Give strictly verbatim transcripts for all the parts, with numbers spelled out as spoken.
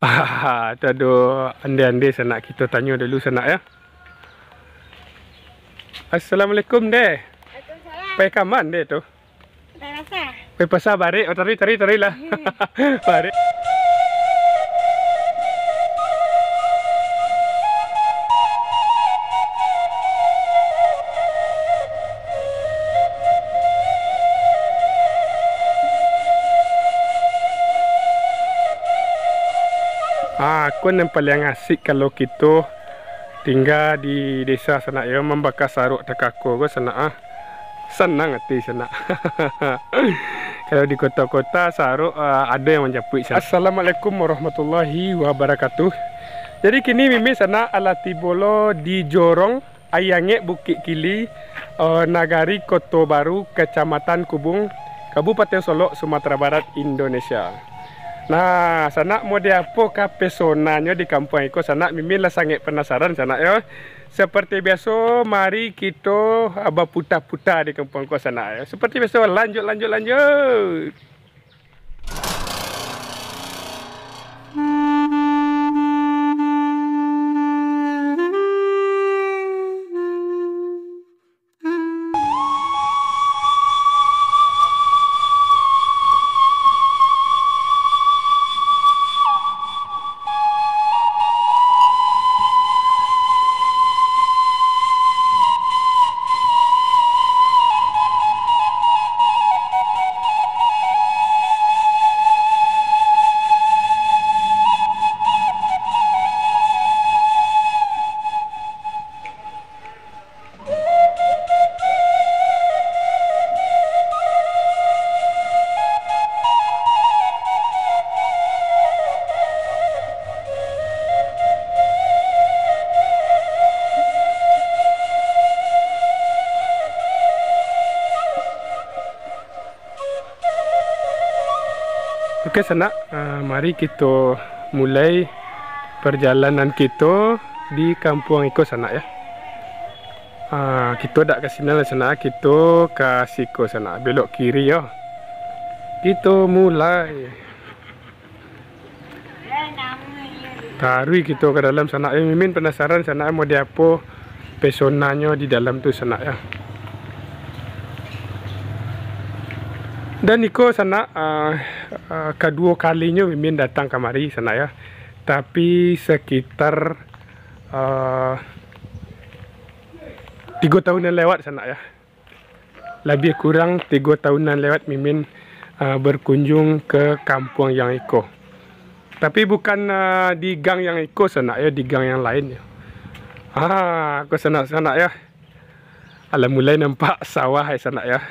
Ah, tu ado ande-ande sanak, kito tanyo dulu sanak, yo. Assalamualaikum, Deh. Waalaikumsalam. Pai ka ma, Deh, tu? Pai pasa. Pai pasa, barek. Oh, taruih, taruih, taruih lah. Barek. Ah, ko nan paliang asik kalau kito tingga di desa sanak, yo, mambaka saruak takako ko sanak, ah. Sanang ati sanak. Kalau di kota-kota saruak, ah, ado yang manjapuik sanak. Assalamualaikum warahmatullahi wabarakatuh. Jadi kini Mimin sanak alah tibo lo di Jorong Ayangek Bukik Kili, eh, Nagari Koto Baru, Kecamatan Kubung, Kabupaten Solok, Sumatera Barat, Indonesia. Nah, sanak, mode apo kah pesonanyo di kampuang iko, sanak? Mimin lah sangaik panasaran, sanak, yo. Seperti biaso, mari kito, ah, baputa-puta di kampuang ko, sanak, yo. Seperti biaso, lanjut, lanjut, lanjut. Oke, sanak, ah, mari kito mulai perjalanan kito di kampuang iko, sanak, ya. Ah, kito dak ka sinan lah, sanak, kito ka siko, sanak, belok kiri, yo. Kito mulai. Taruih kito ka dalam, sanak, yo. Mimin penasaran, sanak, mode apo pesonanyo di dalam tu, sanak, ya. Dan iko, sanak, ah, ah, kaduo kalinyo Mimin datang kamari, sanak, ya. Tapi sekitar, ah, tigo tahun yang lewat, sanak, ya. Labiah kurang tigo tahun nan lewat Mimin, ah, berkunjung ke kampuang yang iko. Tapi bukan, ah, di gang yang iko, sanak, ya, di gang yang lain, ya. Ah, ko, sanak-sanak, ya. Alah mulai nampak sawah, ya, sanak, ya.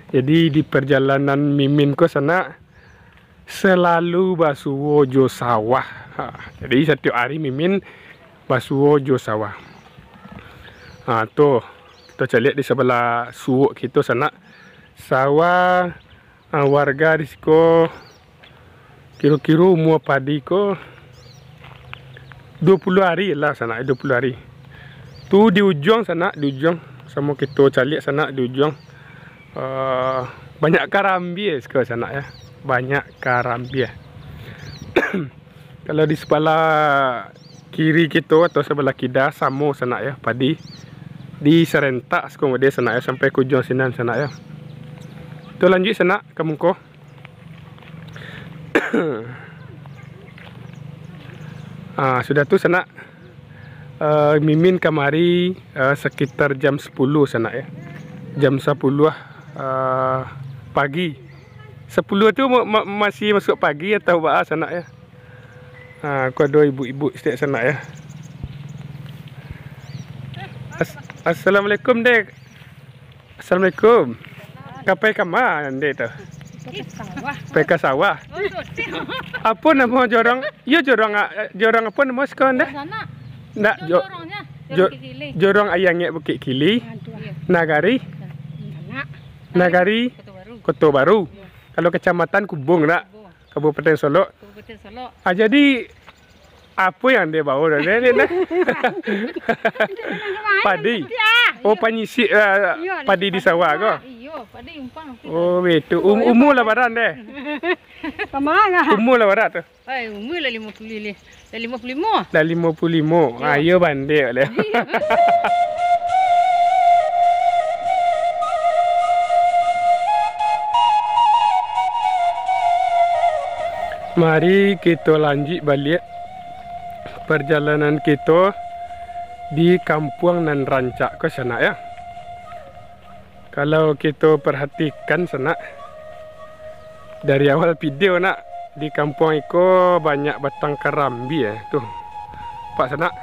Jadi di perjalanan Mimin ko, sanak, selalu basuo jo sawah. Ha, jadi satiok ari Mimin basuo jo sawah. Ha, tu, kito caliak di sabalah suok kito, sanak. Sawah, ha, warga di siko, kiro-kiro umua padi ko duo puluah ari lah, sanak, duo puluah ari. Tu di ujuang, sanak, di ujuang. Samo kito caliak, sanak, di ujuang. Eh, banyak karambia siko, sanak, ya. Banyak karambia. Kalau di sabalah kiri kito atau sabalah kida, samo, sanak, ya, padi. Di sarentak siko mode, sanak, ya, sampai ka ujuang sinan, sanak, ya. Tu lanjuik, sanak, ka muko. Ah, sudah tu, sanak, eh, Mimin kamari, eh, sekitar jam sapuluah, sanak, ya. Jam sapuluah, eh, pagi. Sapuluah tu ma-, ma-, masih masuak pagi atau baa, sanak, ya. Ah, ko ado ibu-ibu stek, sanak, ya. As-, Assalamualaikum, Dek. Assalamualaikum. Ka pai ka ma, Dek, tu? Pai ka sawah. Pai ka sawah. Apo namo jorong? Iyo, jorong, a-, jorong apo namo siko, Dek? Ndak, jo-, jo-, Jorong Ayangek Bukik Kili. Nagari? Nagari? Koto Baru. Kalau Kecamatan Kubung, nak? Kabupaten Solok. Ah, jadi, apo yang Dek bao tu, Dek, Dek, nah? Padi. Oh, panyisik, ah, padi di sawah ko? Iyo. Oh, betul. Um, umur lah baran deh. Kama lah. Umur lah baran tu. Ai, umur lah lima puluh leh. Lah lima puluh lima. Lah lima puluh lima. Yo. Ayo bandek leh. Mari kito lanjuik baliak parjalanan kito di kampuang nan rancak ko sanak yo. Kalau kito parhatikan sanak, dari awal video nak, di kampuang iko banyak batang karambia tu. Nampak sanak?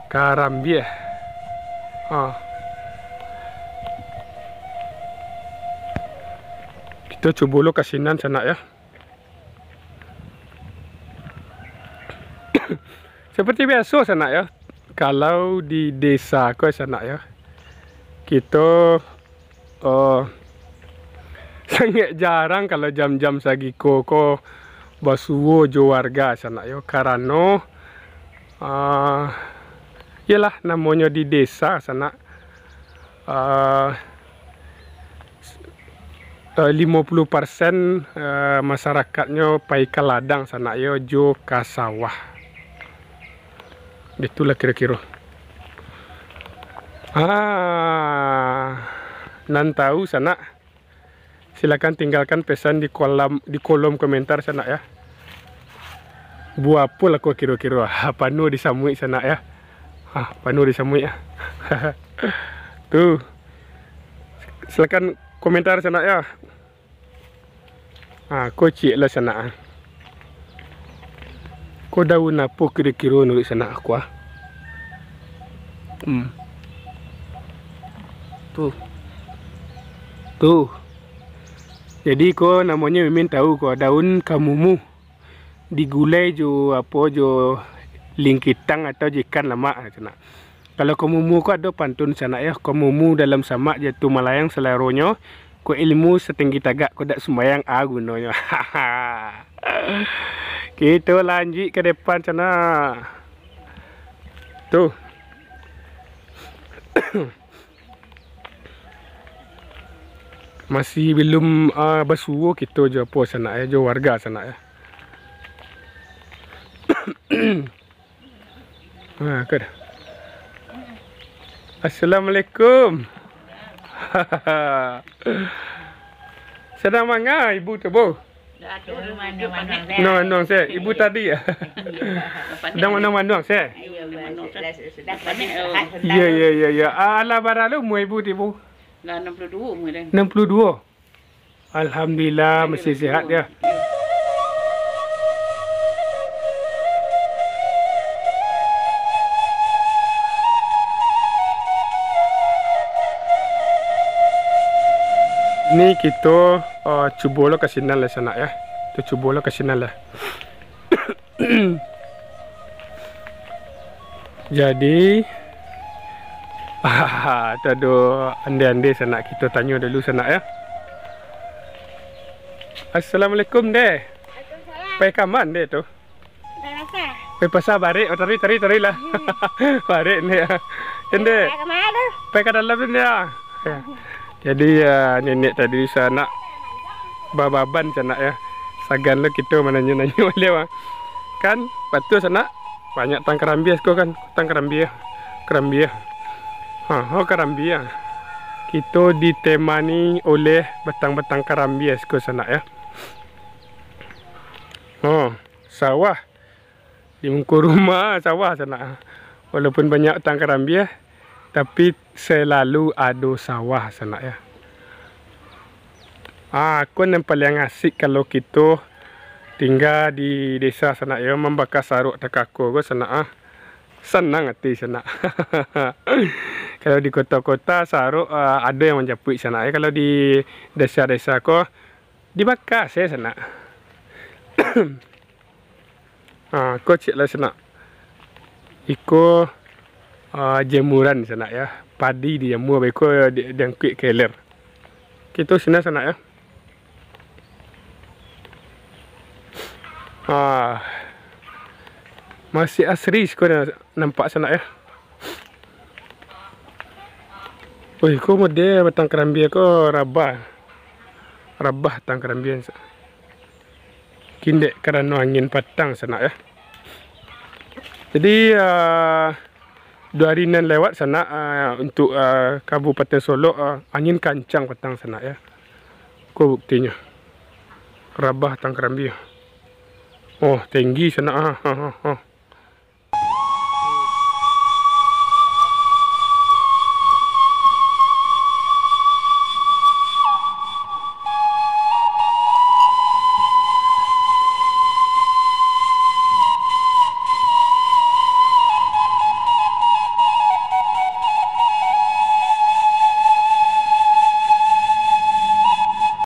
Karambia. Ha. Kito cubo lo ka sinan sanak yo. Seperti biaso sanak yo, kalau di desa ko sanak yo, kito, eh, sangaik jarang kalau jam-jam sagiko ko basuo jo warga sanak yo, karano, eh, iyolah namonyo di desa sanak, eh, eh, limo puluh persen, eh, masarakatnyo pai ka ladang sanak yo jo ka sawah. Itulah kiro-kiro. Ah, nan tahu sanak, silakan tinggalkan pesan di kolam, di kolom komentar sanak yo. Buah apo lah ko kiro-kiro? Ha, panuah disamuik sanak yo. Ha, panuah disamuik yo. Tu. Silakan komentar sanak yo. Ha, ko ciek lah sanak. Ko daun apo kiro-kiro nuruik sanak ko ah? Hmm. Tu. Tu. Jadi ko namonyo mimin tahu ko, daun kamumu. Digulai jo apo, jo lingkitang atau jo ikan lamak, sanak. Kalau kamumu ko ado pantun sanak yo, kamumu dalam samak jatuah malayang salaronyo, ko ilmu satinggi tagak ko dak sumbayang a gunonyo. Kito lanjuik ka depan sanak. Tu. Masih belum, ah, basuo kito jo apo sanak yo, jo warga sanak yo. Ha, ka dah. Assalamualaikum. Sadang manga ibu tu, Bu? Manuang se. Ibu tadi. Sadang manuang-manuang se. Iyo, iyo, iyo, iyo. Alah, bara lo umua ibu tu, Bu? Lah anam puluah duo umua den. Anam puluah duo. Alhamdulillah, masih sihat yo. Ni kito, eh, cubo lo ka sinan lah sanak yo. Kito cubo lo ka sinan lah. Jadi, tu ado ande-ande sanak, kito tanyo dulu sanak yo. Assalamualaikum, Dek. Waalaikumsalam. Pai ka ma, Dek, tu? Pai pasa. Pai pasa barek, oh, taruih, taruih, taruih lah. Barek, Dek. Dek. Pai ka ma tu? Pai ka dalam tu, Dek. Yo. Jadi, yo, nenek tadi sanak bababan sanak yo. Sagan lo kito mananyo-nanyo baliau, ah. Kan, batua sanak, banyak tang karambia siko kan, tang karambia, karambia. Ha, oh, karambia. Kito ditemani oleh batang-batang karambia siko sanak yo. Oh, sawah. Di muko rumah sawah sanak. Walaupun banyak tang karambia, tapi selalu ado sawah sanak yo. Ah, ko nan paliang asik kalau kito tingga di desa sanak yo, mambaka saruak takako ko sanak ah. Sanang ati sanak. Kalau di kota-kota saruak, ah, ado yang manjapuik sanak yo. Kalau di desa-desa ko dibaka se sanak. Ha, ko ciek lah sanak. Iko, ah, jamuran sanak yo. Padi dijamua, baiko di, diangkuik ka ilir. Kito sinan sanak yo. Ah. Masih asri siko na-, nampak sanak yo. Oi, ko model batang karambia ko rabah. Rabah batang karambia. Mungkin dek karano angin patang sanak, yo. Jadi, ah, duo ari nan lewat sanak, ah, untuk, ah, Kabupaten Solok, ah, angin kancang patang sanak, yo. Ko buktinyo. Rabah batang karambia. Oh, tinggi sanak, ah, ah, ah, ah.